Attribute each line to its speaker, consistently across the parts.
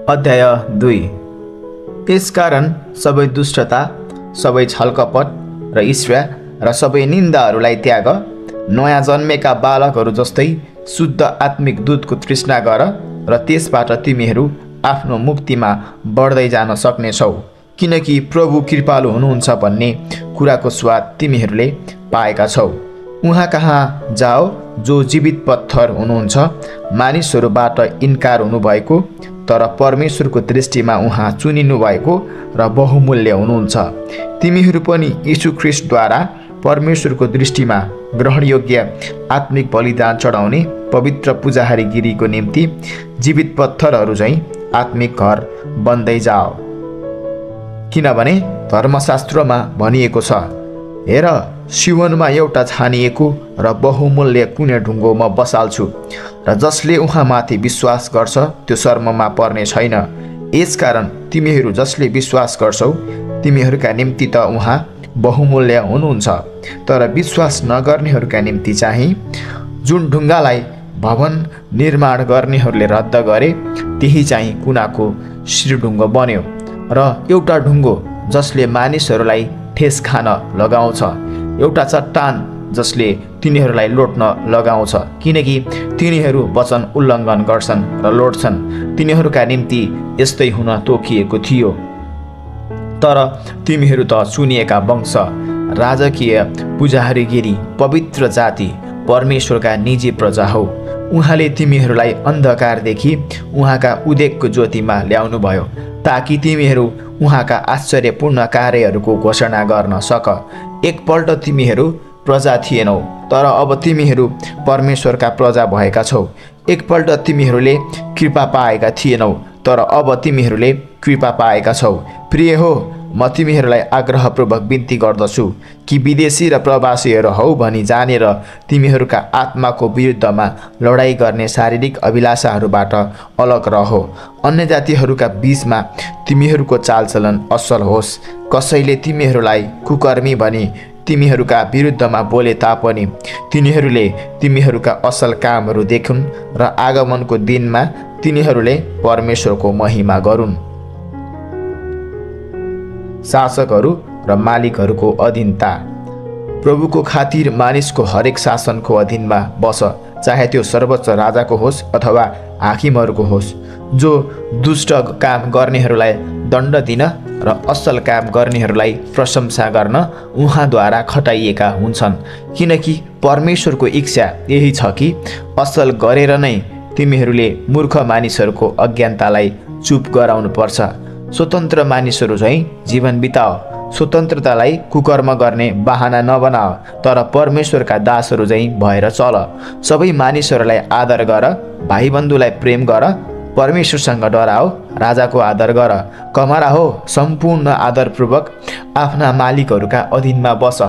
Speaker 1: अध्याय 2। यसकारण सबै दुष्टता, सबै छलकपट र ईर्ष्या र सबै निन्दाहरूलाई त्याग, नयाँ जन्मेका बालकहरू जस्तै शुद्ध आत्मिक दूधको तृष्णा गर र त्यसबाट तिमीहरू आफ्नो मुक्तिमा बढ्दै जान सक्नेछौ। किनकि प्रभु कृपालु हुनुहुन्छ भन्ने कुराको स्वाद तिमीहरूले पाएका छौ। उहाँ कहाँ जाओ जो जीवित पत्थर हुनुहुन्छ, मानिसहरूबाट इन्कार हुनुभएको तर परमेश्वरको दृष्टिमा उहाँ चुनिनु भएको र बहुमूल्य हुनुहुन्छ। तिमीहरू पनि यीशु ख्रीष्टद्वारा परमेश्वरको दृष्टिमा ग्रहणयोग्य आत्मिक बलिदान चढाउने पवित्र पुजाहारीगिरीको निम्ति जीवित पत्थरहरू झैँ आत्मिक घर बन्दै जाओ। किनभने धर्मशास्त्रमा भनिएको छ, हेर सियोनमा एउटा छानिएको र बहुमूल्य कुने ढुङ्गो म बसाल्छु र जसले उहाँमाथि विश्वास गर्छ त्यो शर्ममा पर्ने छैन। यसकारण तिमीहरू जसले विश्वास गर्छौ तिमीहरूका निम्ति त उहाँ बहुमूल्य हुनुहुन्छ, तर विश्वास नगर्नेहरूका निम्ति चाहिँ जुन ढुङ्गालाई भवन निर्माण गर्नेहरूले रद्द गरे त्यही चाहिँ कुनाको शिरढुङ्गो बन्यो र एउटा ढुङ्गो जसले मानिसहरूलाई ठेस खान लगाउँछ, एउटा चट्टान जसले तिनीहरूलाई लोट्न लगाउँछ। किनकि तिनीहरू वचन उल्लङ्घन गर्छन् र लोट्छन्। तिनीहरूका निम्ति यस्तै हुन तोकिएको थियो। तर तिमीहरू त चुनिएका वंश, राजकीय पुजाहारीगिरी, पवित्र जाति, परमेश्वरका निजी प्रजा हो। उहाँले तिमीहरूलाई अन्धकारदेखि उहाँका उदेकको ज्योतिमा ल्याउनुभयो ताकि तिमीहरू उहाँका आश्चर्यपूर्ण कार्यहरूको घोषणा गर्न सक। एकपल्ट तिमीहरू प्रजा थिएनौ, तर अब तिमीहरू परमेश्वरका प्रजा भएका छौ। एकपल्ट तिमीहरूले कृपा पाएका थिएनौ, तर अब तिमीहरूले कृपा पाएका छौ। प्रिय हो, म तिमीहरूलाई आग्रहपूर्वक बिन्ती गर्दछु कि विदेशी र प्रवासीहरू हौ भनी जानेर तिमीहरूका आत्माको विरुद्धमा लडाइँ गर्ने शारीरिक अभिलाषाहरूबाट अलग रहो। अन्य जातिहरूका बीचमा तिमीहरूको चालचलन असल होस्। कसैले तिमीहरूलाई कुकर्मी भनी तिमीहरूका विरुद्धमा बोले तापनि तिनीहरूले तिमीहरूका असल कामहरू देखुन् र आगमनको दिनमा तिनीहरूले परमेश्वरको महिमा गरून्। शासकहरू र मालिकहरूको अधीनता। प्रभुको खातिर मानिसको हरेक शासनको अधीनमा बस, चाहे त्यो सर्वोच्च राजाको होस् अथवा हाकिमहरूको होस्, जो दुष्ट काम गर्नेहरूलाई दण्ड दिन र असल काम गर्नेहरूलाई प्रशंसा गर्न उहाँद्वारा खटाइएका हुन्छन्। किनकि परमेश्वरको इच्छा यही छ कि असल गरेर नै तिमीहरूले मूर्ख मानिसहरूको अज्ञानतालाई चुप गराउनुपर्छ। स्वतन्त्र मानिसहरू झैँ जीवन बिताओ। स्वतन्त्रतालाई कुकर्म गर्ने बहाना नबनाओ, तर परमेश्वरका दासहरू झैँ भएर चल। सबै मानिसहरूलाई आदर गर, भाइबन्धुलाई प्रेम गर, परमेश्वरसँग डराओ, राजाको आदर गर। कमरा हो, सम्पूर्ण आदरपूर्वक आफ्ना मालिकहरूका अधीनमा बस।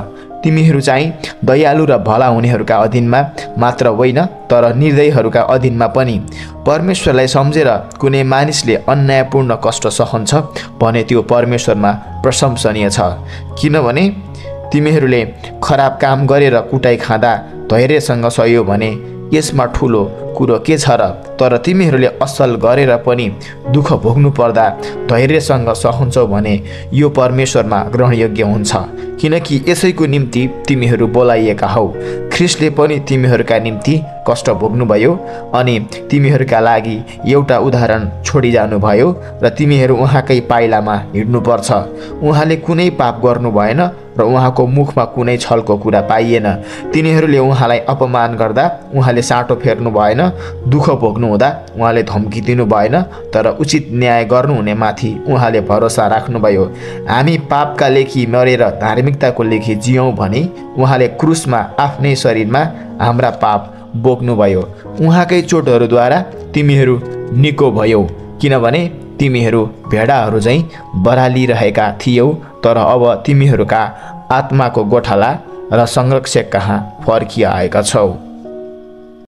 Speaker 1: तिमीहरू चाहिँ दयालु र भला हुनेहरूका अधीनमा मात्र होइन, तर निर्दयीहरूका अधीनमा पनि। परमेश्वरलाई सम्झेर कुनै मानिसले अन्यायपूर्ण कष्ट सहन्छ भने त्यो परमेश्वरमा प्रशंसनीय छ। किनभने तिमीहरूले खराब काम गरेर कुटाइ खाँदा धैर्यसँग सह्यो भने यसमा ठुलो कुरो के छ र? तर तिमीहरूले असल गरेर पनि दुःख भोग्नु पर्दा धैर्यसँग सहन्छौ भने यो परमेश्वरमा ग्रहणयोग्य हुन्छ। किनकि यसैको निम्ति तिमीहरू बोलाइएका हौ। ख्रीष्टले पनि तिमीहरूका निम्ति कष्ट भोग्नुभयो अनि तिमीहरूका लागि एउटा उदाहरण छोडिजानुभयो र तिमीहरू उहाँकै पाइलामा हिँड्नुपर्छ। उहाँले कुनै पाप गर्नु भएन र उहाँको मुखमा कुनै छलको कुरा पाइएन। तिनीहरूले उहाँलाई अपमान गर्दा उहाँले साँटो फेर्नु भएन, दुःख भोग्नु हुँदा उहाँले धम्की दिनु भएन, तर उचित न्याय गर्नुहुने माथि उहाँले भरोसा राख्नुभयो। हामी पापका लेखी मरेर धार्मिकताको लेखी जियौँ भने उहाँले क्रुसमा आफ्नै शरीरमा हाम्रा पाप बोक्नुभयो। उहाँकै चोटहरूद्वारा तिमीहरू निको भयौ। किनभने तिमीहरू भेडाहरू झैँ बरालिरहेका थियौ, तर अब तिमीहरूका आत्माको गोठाला र संरक्षक कहाँ फर्किआएका छौ।